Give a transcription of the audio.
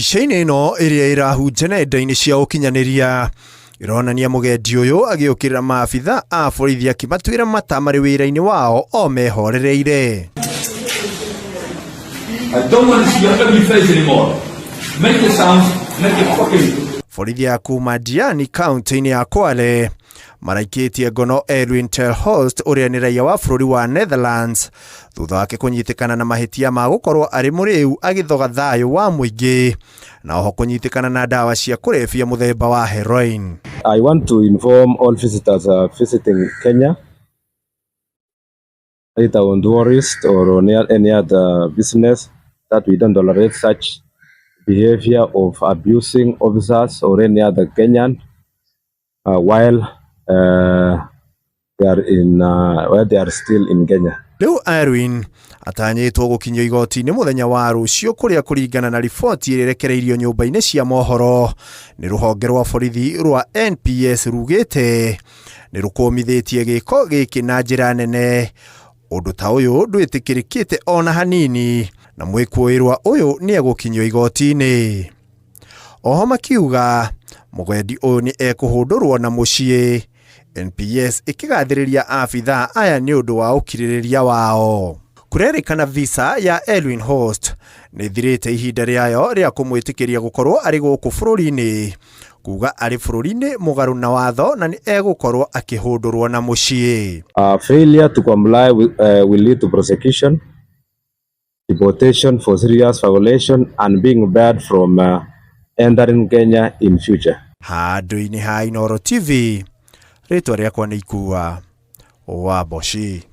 Mbica-inĩ ĩno ĩrĩa ĩrahunja nenda-inĩ cia ũkinyanĩria ĩronania mũgendi ũyũ agĩũkĩrĩra maabitha a borithi akĩmatuĩra mata marĩ wĩra-inĩ wao o mehorereire. I don't want to see your ugly face anymore. Make your sounds, make your fucking Borithi a kuma Diani kaunti-inĩ ya Kwale maraikĩtie ngono Erwin Telhorst ũrĩa nĩ raia wa bũrũri wa Netherlands thutha wake kũnyitĩkana na mahĩtia ma gũkorwo arĩ mũrĩu agĩthoga thayũ wa mũingĩ na oho kũnyitĩkana na ndawa cia kũrebia mũthemba wa heroin. I want to inform all visitors visiting Kenya, either on tourist or on any other business, that we don't tolerate such behavior of abusing officers or any other Kenyan while they are in while they are still in Kenya. Rĩu Erwin atanyĩtwo gũkinyio igoti-inĩ mũthenya wa rũciũ kũrĩa kũringana na riboti ĩrĩa ĩrekereirio nyũmba-inĩ cia mohoro nĩ rũhonge rwa borithi rwa NPS rugĩte nĩ rũkũmithĩtie gĩko gĩkĩ na njĩra nene. Ũndũ ta ũyũ ndwĩtĩkĩrĩkĩte ona hanini na mwĩkũĩrwa ũyũ nĩ egũkinyio igoti-inĩ. Oho makiuga mũgendi ũyũ nĩ ekũhũndũrwo na mũciĩ. NPS ĩkĩgathĩrĩria abithaa aya nĩ ũndũ wa ũkirĩrĩria wao. Kũrerĩkana visa ya Elwin Host nĩ ĩthirĩte ihinda rĩayo rĩa kũmwĩtĩkĩria gũkorwo arĩ gũkũ bũrũri-inĩ, kuga arĩ bũrũri-inĩ mũgarũ na watho na nĩ egũkorwo akĩhũndũrwo na mũciĩ. Failure to comply will lead to prosecution, deportation for serious violation, and being barred from entering Kenya in future. Handũ-inĩ ha Inooro TV, rĩtwa rĩakwa nĩ Ikua wa Mboci.